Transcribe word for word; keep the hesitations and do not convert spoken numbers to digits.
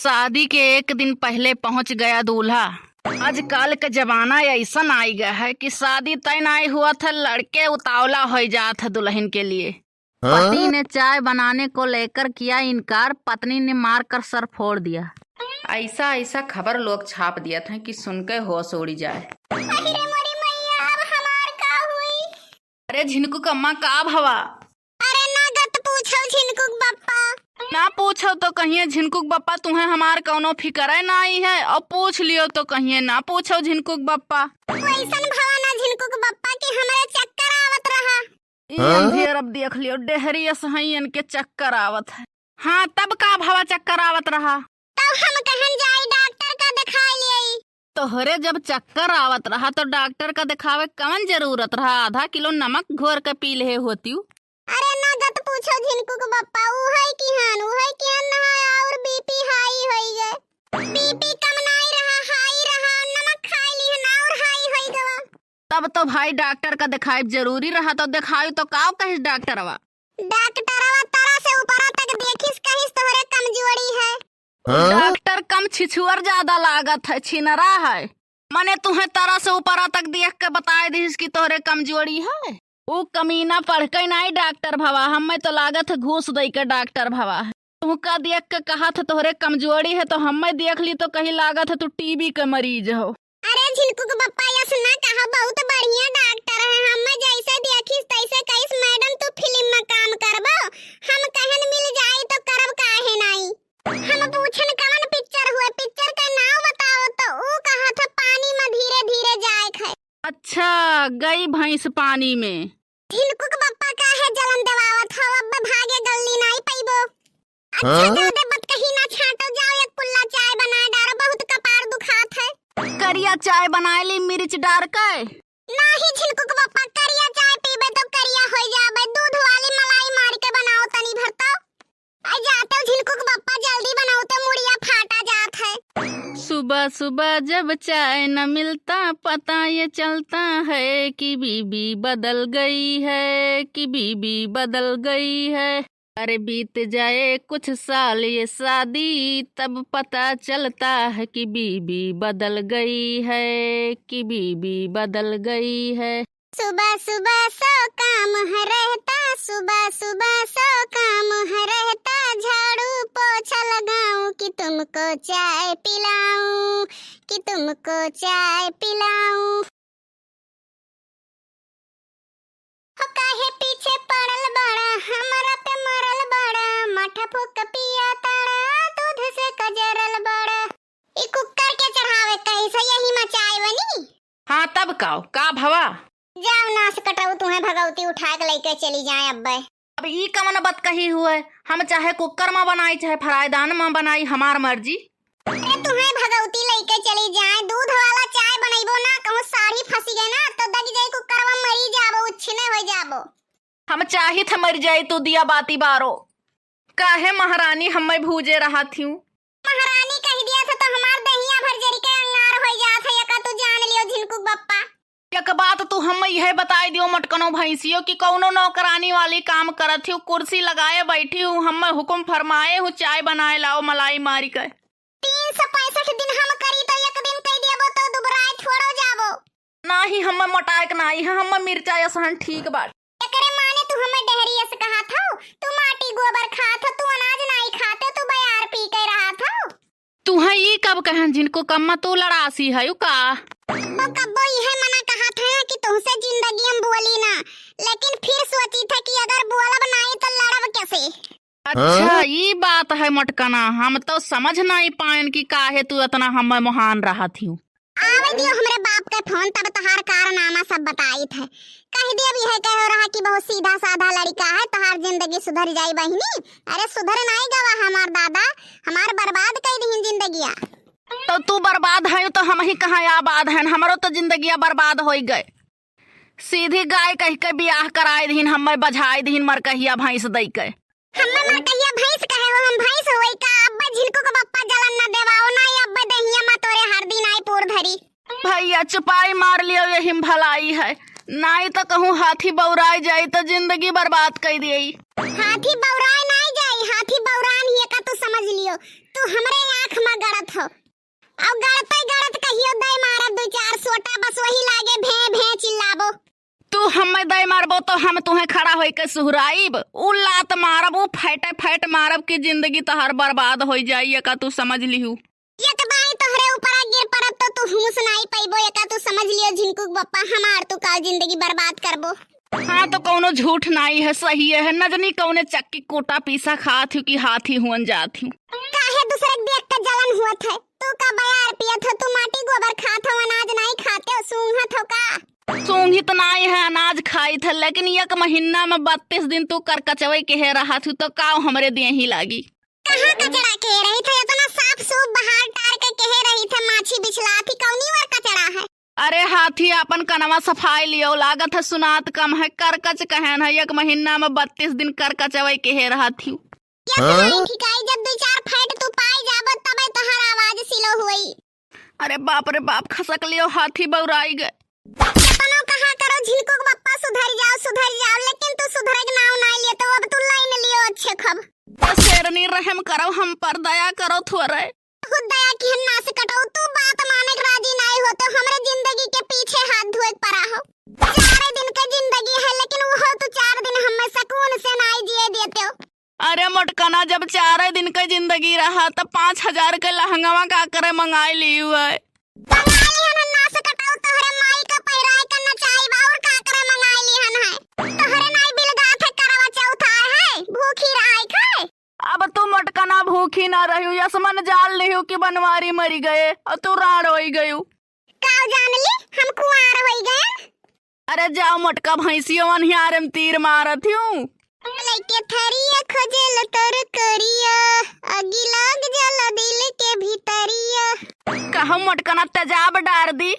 शादी के एक दिन पहले पहुँच गया दूल्हा। आजकल का जमाना अइसन आइ गया है कि शादी तय नाहीं हुआ था, लड़के उतावला होइ जात है दुलहिन के लिए। हाँ? पति ने चाय बनाने को लेकर किया इनकार, पत्नी ने मारकर सर फोड़ दिया। अइसा अइसा खबर लोग छाप दिया था कि सुनके होश उड़ी जाए। अरे मोरी मैया, अब हमार का हुई? अरे झिनकुक अम्मा, का भवा? अरे ना गत पूछो झिनकुक बप्पा। ना पूछो तो कहिए झिनकुक बप्पा, तुहें हमार कउनो फिकर नाहीं है, अउर पूछ लियो तो कहिए ना पूछो झिनकुक बप्पा। वइसन भवा ना झिनकुक बप्पा कि हमरे चक्कर आवत रहा। ई हाँ? अंधियर अब देख लियो, डेहरी असहैयन के चक्कर आवत है। हाँ, तब का भवा चक्कर आवत रहा? तब हम कहन जाई डॉक्टर का देखाइ लेई। तोहरे जब चक्कर आवत रहा तो डॉक्टर का देखावे कवन जरूरत रहा? आधा किलो नमक घोर के पी लेहे होतिउ। अरे ना गत पूछो झिनकुक बप्पा, उहइ किहन, उहइ किहन नहा अउर बीपी हाई होइ गए। बीपी कम नाहीं रहा, हाई रहा, नमक खाइ लिहन अउर हाई होइ गवा। तब तो भाई डॉक्टर का देखाइब जरूरी रहा, तो देखाइब तो काव कहिस डॉक्टरवा? डॉक्टरवा तरह से ऊपरा तक देखिस, कहिस तोहरे कमजोरी है। हाँ? डॉक्टर कम छिछुअर ज्यादा लागत है, छिनरा है। मने तुहें तरह से ऊपरा तक देख के बताइ दिहिस कि तोहरे कमजोरी है। ऊ कमीना पढ़ के नाहीं डॉक्टर भवा, हम्मे तो लागत है घूस दइ के डॉक्टर भवा है। तुहका देख के कहत है तोहरे कमजोरी है, तो हम्मे देख ली तो कही लागत है तू टीबी के मरीज हो। अरे झिनकुक बप्पा, यस ना कहा, बहुत बढ़िया डॉक्टर है। हम्मे जइसे देखिस तइसे कहिस, "मैडम, तू फिल्म में काम करबो?" हम कहन, "मिल जाई तो करब, काहे नाहीं।" हम पूछन, "कवन पिक्चर हुए? पिक्चर के नाव बताओ।" तो ऊ कहत है, "पानी में धीरे धीरे जाए खाए।" अच्छा, गई भैंस पानी में। झिनकुक बप्पा काहे जलन देवावत हो, अब भागे गल्ली नाहीं पइबो। अच्छा, हाँ? ज्यादा बतकही ना छाटो, जाओ एक कुल्ला चाय बनाए डारो, बहुत कपार दुखात है। करिया चाय बनाए ली मिर्च डार के। नाहीं झिनकुक बप्पा, करिया चाय पीबे तो करिया होइ जाबे, दूध वाली मलाई मार के बनाओ तनी भर तो। आ जाते झिनकुक बप्पा, जल्दी बनाओ तो मुड़िया फाटा जात है। सुबह सुबह जब चाय न मिलता, पता ये चलता है कि बीबी बदल गई है, कि बीबी बदल गई है। अरे बीत जाए कुछ साल ये शादी, तब पता चलता है कि बीबी बदल गई है, कि बीबी बदल गई है। सुबह सुबह सौ काम है रहता, सुबह सुबह सौ काम है रहता, झाड़ू पोछा लगाऊं कि तुमको चाय पिलाऊं, कि तुमको चाय पिलाऊं। हो काहे पीछे पड़ल बाड़ा, हमरा पे मरल बाड़ा, माठा फूक पिया ताड़ा, दूध से कजरल बाड़ा। ई कुकर के चढ़ावे कैसे यही मचाए बनी? हाँ तब काव, का भवा? जाओ नास कटऊ, तुहें भगवती उठा के लइके चली जाए अब्बे। अब ई कवन बतकही हुए? हम चाहे कुकर मा बनाई, चाहे फ्राईदान मा बनाई, हमार मर्जी। अरे तुहें भगवती लइके चली जाए, दूध वाला चाय बनइबो ना, कहूँ साढ़ी फंसी गए ना, तो दग जाई कुकरवा, मरी जाबो, उच्छिने हो जाबो। हम चाहित है मर जाई, तू दिया बाती बारो। काहे महारानी हम्मे भूजे रहत हिउ? महारानी कहि दिया था तो हमार दहिया भर जरि के अंगार होइ जात है, एका तू जान लियो झिनकुक बप्पा। एक बात तू हम्मे यह बताई दियो मटकनो भैंसियो कि कौनो नौकरानी वाली काम करत हिउ, कुर्सी लगाए बैठी हूँ, हम्मे हुकुम फरमाए हूँ, चाय बनाए लाओ मलाई मारी के। तीन सौ पैंसठ दिन हम करी तो एक दिन कहि देबो तो दुबराए थोड़ो जाबो। नाही, हम्मे मोटाए के नाही है, हम्मे मिर्चा असहन ठीक बाटे। एकरे माने तू हम्मे डेहरी अस कहत हौ? तू माटी गोबर खात हौ, तू अनाज नाही खात हौ, तू बयार पी के रहत हौ। तुहें ई कब कहन झिनकुक अम्मा तू लड़ासी हयू का? कब्बो कब्बो इहे मना कहत है कि तुहसे जिंदगी हम बोली ना, लेकिन फिर सोची थे कि अगर बोलब नाही तो लड़ब कैसे? अच्छा, हाँ? ई बात है मटकना, हम तो समझ नाहीं पाएन कि काहे तू इतना हम्मे मोहान रहत हिउ। आवे दियो हमरे बाप के फोन, तब तहार कारनामा सब बताइत है। कहि दियो अब यह कहो रहा कि बहुत सीधा साधा लड़िका है, तहार जिंदगी सुधर जाई बहिनी। अरे सुधर नाहीं गवा हमार दादा, हमार बर्बाद कइ दिहिन जिंदगिया। तो तू बर्बाद है तो हमहीं कहाँ आबाद हन, हमरो तो जिंदगिया बर्बाद होइ गए। सीधी गाय कहि के बियाह कराए दिहिन, हम्मे बझाए दिहिन मरकहिया भैंस दइ के। हम्मे मरकहिया भैंस कहे हो, हम भैंस होई का? अब्बे झिनकुक बप्पा जलन न देवाओ, नाहीं अब्बे दहिया मा तोरे हरदी नाहीं पूर धरी। भैया चुपाई मार लियो, यही मा भलाई है, नाहीं तो कहूँ हाथी बौराए जाई तो जिंदगी बर्बाद कइ दियई। हाथी बौराए नाहीं जाई, हाथी बौरान ही एका तू समझ लियो। तू हमरे आँख मा गड़त हो। अउ गड़ते गड़त कहियो दइ मारब दू चार सोटा, बस वही लागे भें भें चिल्लाबो। तू हम्मे दइ मारबो तो हम तुहें खड़ा होइके सुहराइब। उ लात मारब, उ फैटे फैट मारब कि जिंदगी तोहार बर्बाद होइ जाई, एका तू समझ लिहू। यत बाई तोहरे ऊपरा गिर पड़ब तो तू हुमुस नाई पइबो, एका तू समझ लियो झिनकुक बप्पा, हमार तू काल जिंदगी बर्बाद करबो। हाँ, तो कउनो झूठ नाई है, सही है, न जनी कउने चक्की कूटा पीसा खात हिउ कि हाथी हुअन जात हिउ। काहे दूसरे के देख के जलन हुअत है? तू का बयार पियत हो, तू माटी गोबर खात हो, अनाज नाई खाते हो, सूंघत हो का? सूंघित नाई है, अनाज खाइत है, लेकिन एक महीना में बत्तीस दिन तू करकचवै केहे रहत हिउ, तो काउ हमरे देही लागी? कहाँ कचड़ा केहे रहित है? एतना साफ सूफ बहार टार के केहे रहित है, माछी बिछलात ही, कउनी ओर कचड़ा है? अरे हाथी, आपन कनवा सफाई लियो, लागत है सुनात कम है, करकच कहेन है, एक महीना में बत्तीस दिन करकचवै केहे रहत हिउ। यस नाई ठिकाई, जब दू चार फैट तू पाई जाबो तबे तोहार आवाज सिलो हुई। अरे बाप रे बाप, खसक लियो हाथी, बउराई गए। केतनो कहा करो झिनकुक बप्पा सुधर जाओ, सुधर जाओ, लेकिन तू सुधरे के नाव नाई लिए, तो अब तू लाइन लियो अच्छे खब। ए शेरनी, रहम करो हम पर, दया करो थोरे। खुद दया की हम नास कटो, तू बात माने के राजी नाई होते, हमरे जिंदगी के पीछे हाथ धोए के परा हो। चार दिन के जिंदगी है, लेकिन वो तू चार दिन हमें सुकून से नाई जिए देते हो। अरे मोटकना, जब चार दिन के जिंदगी रहा, तब पाँच हजार के लहंगवा का करे मंगाई लिहू है। मंगाई लिहन है, नास कटाऊ, तोहरे माई का पहिराई का नचाई बा, और का करे मंगाई लिहन है। तोहरे नाई बिलगात है, करवा चौथ आए है, भूखी रहाई खाए। अब तू मोटकना भूखी ना रहियो, यसमन जान लियो कि बनवारी मरी गए और तू राड़ होई गयू। काव जान ली, हम कुआर होई गए। अरे जाओ मोटका भैंसियो, अनहियारे में तीर मारत हिउ। लेके थरिया खोजेल तर करिया, आगी लाग जाला दिल के भीतरिया। कहूँ मोटकना तेजाब डार दी,